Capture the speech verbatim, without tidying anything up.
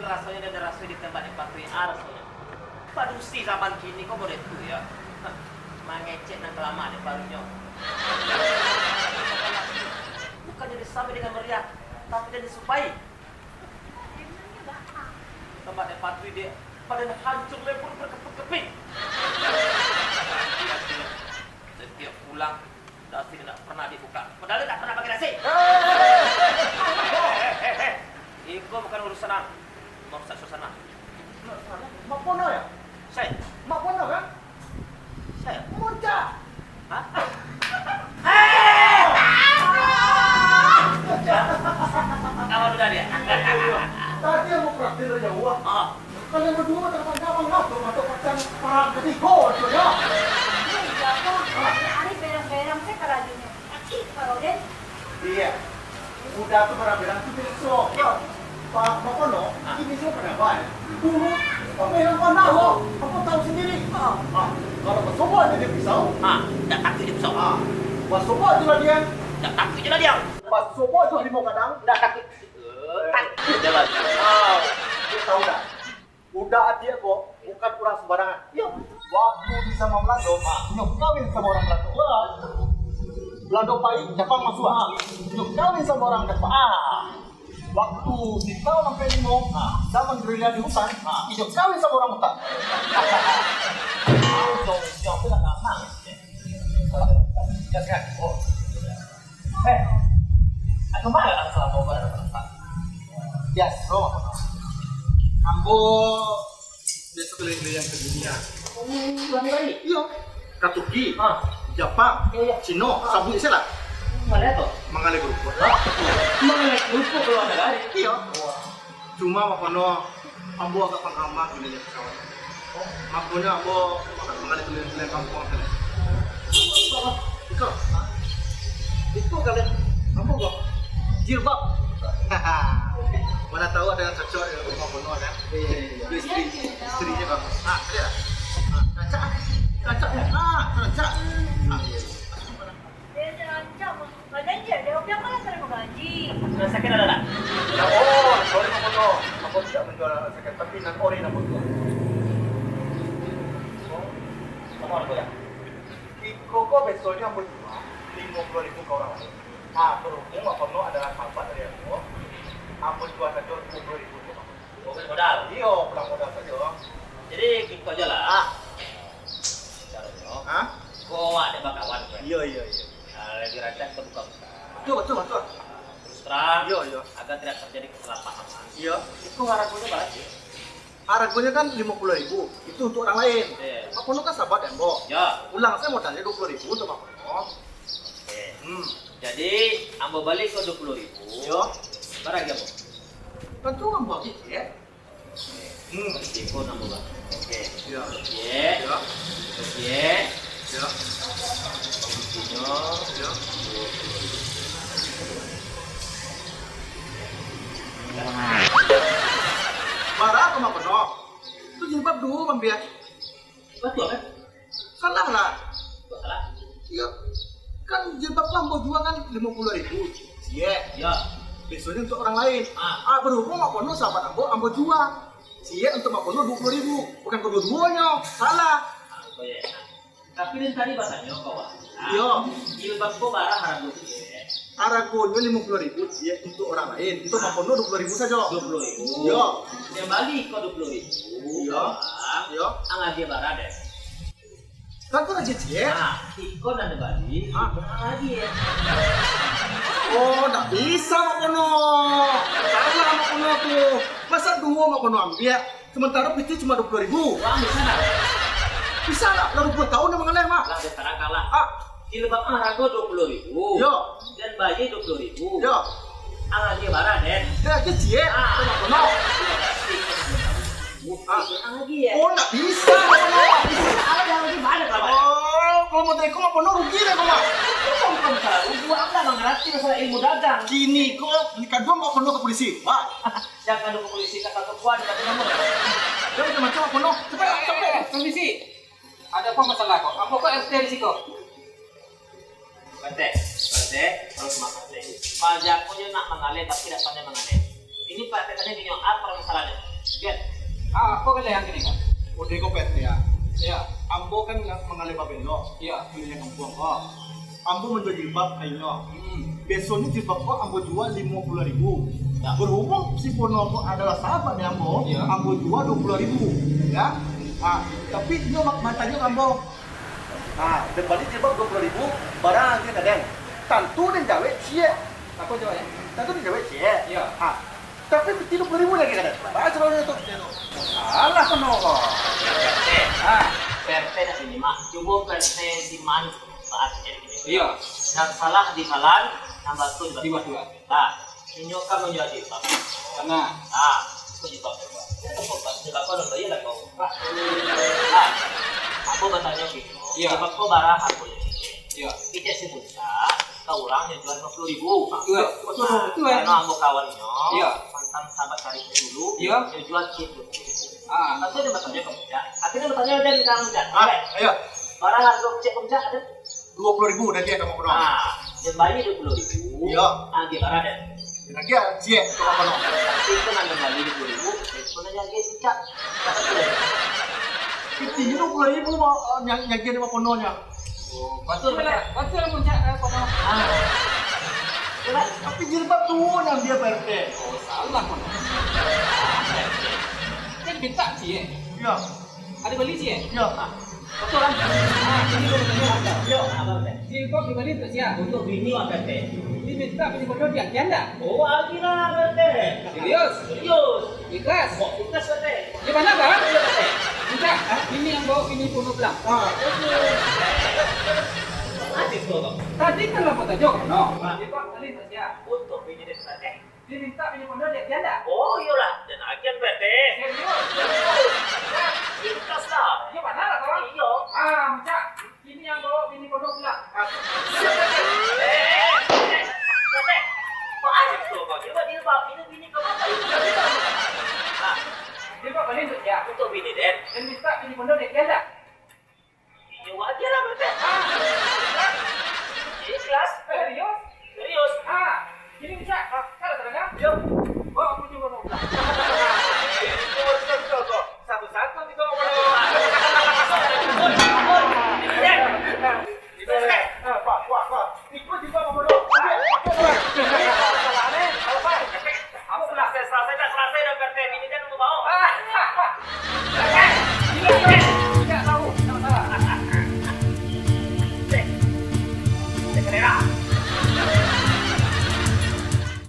Rasonyo den raso ditembak dek Patuik, ah, rasonyo. Padusi zaman kini ko model tu, yo. Mangecek nan kalamak dek parunyo. Bukannyo disambai dengan meriah, tapi den disupai. Tembak dek Patuik, dek, badan hancur lebur berkeping-keping. Setiap pulang, dasi indak pernah dibuka. Padahal indak pernah pakai dasi. Iko bukan urusan ang. Merusak suasana. Mak Pono, yo? Saya. Mak Pono, kan? Saya. Muncak. Hah? Muncak. Kawan udah dia. Tadi yang mau praktir dari jauh, ah. Ah. Kalian berdua tak pandang apa, mata pacang parang ketiga tu, yo. Iya, Bang. Ari berang-berang saya karajonyo. Sakik, Pak Roden. Iya. Uda tu barang-barang tu biaso. Pak, Mak Pono, ah, kini juo panaban. Dulu, pameran panah lo. Ambo tahu sandiri. Ah. Ah, kalau basobok jo pisau. Ah, indak takuik jo pisau. Ah, basobok jo ladiang. Indak takuik jo ladiang. Basobok jo harimau gadang. Indak takuik. Eh, takuik jo ladiang. Ah, kito tahu dah. Uda Adiak ko bukan urang sembarangan. Iyo. Waktu di zaman Balando, ah, inyo kawin samo urang Balando. Balando pai, Japang masuak. Ah, inyo kawin samo urang Japang. Ah. Waktu di taun ampek limo, ah, zaman gerilya di hutan, ah, inyo kawin samo urang hutan. Jauh-jauh tu nak datang. Gas, gas. Oh. Eh, anu mah lah salah bawa barang. Biaso. Ambo biaso keliling-keliling ka dunia. Oh, luar negeri? Iyo. Ka Turki, ah, Japang, iyo, iyo, Cino, ah, sabuik se lah. Manggaleh apo? Manggaleh kerupuk. Hah? Manggaleh kerupuk ka luar negeri? Iyo. Wah. Cuma Mak Pono, ambo agak panggamang keliling pesawat. Makonyo ambo manggaleh keliling-keliling kampuang tadi. Iko. Iko kalian. Apo ko? Jilbab. Mana tahu ada yang cocok dengan Mak Pono, kan? Itu istri, istrinyo bagus. Ah, lihat. Ah, rancak. Rancak. Ah, rancak. Ah, iya. Dia terancam. Badan je, dia biar malas ada gaji. Rumah sakit ada tak? Ya, oh, sorry, Mak Pono. Ambo tidak menjual rumah sakit, tapi nan ori ambo jual. Oh, samo hargo, yo? Iko ko biasonyo ambo jual limo puluah ribu ka urang lain. Ah, berhubung Mak Pono adalah sahabat dari ambo, ambo jual sajo duo puluah ribu tu, Mak Pono. Bukan modal. Iyo, bukan modal sajo. Jadi, giko ajo lah. Ah. Caronyo, hah? Ko awak dek bakawan, kan? Iyo, iyo, iyo. Ah, lebih rancak kita buka-buka. Betul, betul, betul. Ah, terus terang, iyo, iyo, agar tidak terjadi kesalahpahaman. Iyo. Iko haragonyo bara, Cik? Haragonyo kan limo puluah ribu, itu untuk urang lain. Iyo. Mak Pono kan sahabat ambo. Iyo. Pulang sajo modalnyo duo puluah ribu untuk Mak Pono. Oke. Hmm. Jadi, ambo bali ko duo puluah ribu. Iyo. Bara agiah ambo? Tantu ambo agiah, Cik. Hmm. Oke, ko namo, Bang. Oke. Yo. Oke. Yo. Oke. Yo. Intinyo, yo. Bara ko, Mak Pono? Tu jilbab duo, Bang Biak. Batua, kan? Salah lah. Kok salah? Iyo. Kan jilbab tu ambo jua kan limo puluah ribu. Ciek. Iyo. Biasonyo untuk urang lain. Ah. Ah, berhubung Mak Pono sahabat ambo, ambo jua. Ciek untuk Mak Pono duo puluah ribu. Bukan kaduo-duonyo. Salah. Ah, koyek. Tapi den tadi batanyo ka awak. Iyo. Jilbab ko bara harago ciek? Haragonyo limo puluah ribu ciek untuk urang lain. Untuk Mak Pono duo puluah ribu sajo. Duo puluah ribu. Iyo. Nan bali ko duo puluah ribu. Iyo. Iyo. Ang agiah bara deh. Kan tu agiah ciek. Nah, iko nan bali, hah? Ang agiah. Oh, ndak bisa, Mak Pono. Salah Mak Pono tu. Masa duo Mak Pono ambiak, sementara pitih cuma duo puluah ribu? Wah, bisa ndak? Bisa lah, lah duo puluah taun nyo mangaleh, Mak. Lah, bisa ndak kalah. Ah. Jilbab ang harago duo puluah ribu. Yo. Den bayia duo puluah ribu. Yo. Ang agiah bara, den. Den agiah ciek. Ah. Mak Pono. Ah. Ang agiah. Oh, ndak bisa, Mak Pono. Bisa, ang agiah bara, kawan. Oh, kalau model iko, Mak Pono rugi deh, Mak. Itu bukan masalah rugi, ang ndak mangarati masalah ilmu dagang. Kini ko, nan kaduo Mak Pono ka polisi. Wah. Jangan lupa polisi, kata tuan, kata nomor. Yo, macam-macam, Mak Pono. Cepet, cepet. Permisi. Ada apa masalah ko? Ambo ko R T di siko. Pak R T, Pak R T, harus maaf, Pak R T. Pajakonyo nak mangaleh, tapi tidak pandai mangaleh. Ini Pak R T tadi nio apa masalahnya? Kan? Ah, apo kalian kini, Kak? Odeh ko, Pak R T, ya. Ya. Ambo kan nggak mangaleh babelok. Ya. Keliling kampuang ko. Ambo manjua jilbab, ainyo. Hmm. Biasonyo jilbab ko ambo jua limo puluah ribu. Ya. Berhubung si Pono ko adalah sahabat di ambo, ya, ambo jua duo puluah ribu. Ya. Ah, tapi inyo ma-, mantanyo ka ambo. Ah, den bali jilbab duo puluah ribu, bara agiah ka den. Tantu den jawek ciek. Apo jaweknyo? Tantu den jawek ciek. Ya. Ah, tapi piti duo puluah ribu lagi ka den. Bara jaweknyo tu? Alah, kono ko. Pak R T. Ah. Pak R T nak minimal. Cubo Pak R T simak. Iyo. Nan salah disalah, nan batua dibatua. Dibatua. Nah, inyo kan manjadi bang. Kana. Nah, itu juga bang. Itu kok bang, itu apa namanya lah kau? Nah, aku bertanya gitu. Iyo. Sebab kau barang aku ni. Iyo. Kita si Puncak, kau orang yang jual lima puluh ribu. Betul, betul, betul. Karena ambo kawan inyo, iyo, mantan sahabat karib dulu, iyo, inyo jual cik dua puluh ribu. Ah. Lepas tu dia bertanya ke Puncak. Akhirnya bertanya dia bilang Puncak. Ah, iyo. Barang harga cik Puncak ada? Duo puluah ribu dah dia kamu penuh. Ah, dia bayar duo puluh ribu. Iyo. Ah, dia barang dia. Dia lagi ah, cik kamu penuh. Tapi itu nak kembali duo puluh ribu, itu nak jaga Puncak. Itu duo puluh ribu mau, eh, yang, yang dia lima puluh nya. Oh, betul, betul. Betul, Puncak, eh, kono. Ah. Tapi jilbab tu yang dia, Pak R T. Oh, salah, kono. Kan minta, Ci, eh? Iyo. Ada bali, Ci, eh? Iyo. Betul, kan? Ah, ini dia bertanya, Pak. Iyo. Jilbab dibali untuk sia? Untuk bini, Pak R T. Diminta bini bodoh di agian dah? Oh, agian lah, Pak R T. Serius? Serius. Ikhlas? Kok ikhlas, Pak R T? Di mana, Bang? Iya, Pak R T. Minta, ah, ini yang bawa bini bodoh pulang. Ah, betul. Tadi kan lah mau tajok, no? Ah. Dia kok bali untuk sia? Untuk bini dia, Pak R T. Diminta bini bodoh di agian dah? Oh, iyolah. Dan agian, Pak R T. Serius? Serius. Ikhlas lah. Iya, mana lah, Bang? Iya. Ah, minta. Ini yang bawa bini bodoh pulang. Ah, siap, Pak R T. Eh, eh, Pak R T. Pak Arif tu, Pak. Dia buat jilbab. Ini bini kau pakai. Nah. Dia buat balik untuk dia. Untuk bini, Den. Dan minta bini bodoh dia, dia tak? Iya, buat dia lah, Pak R T. Ah.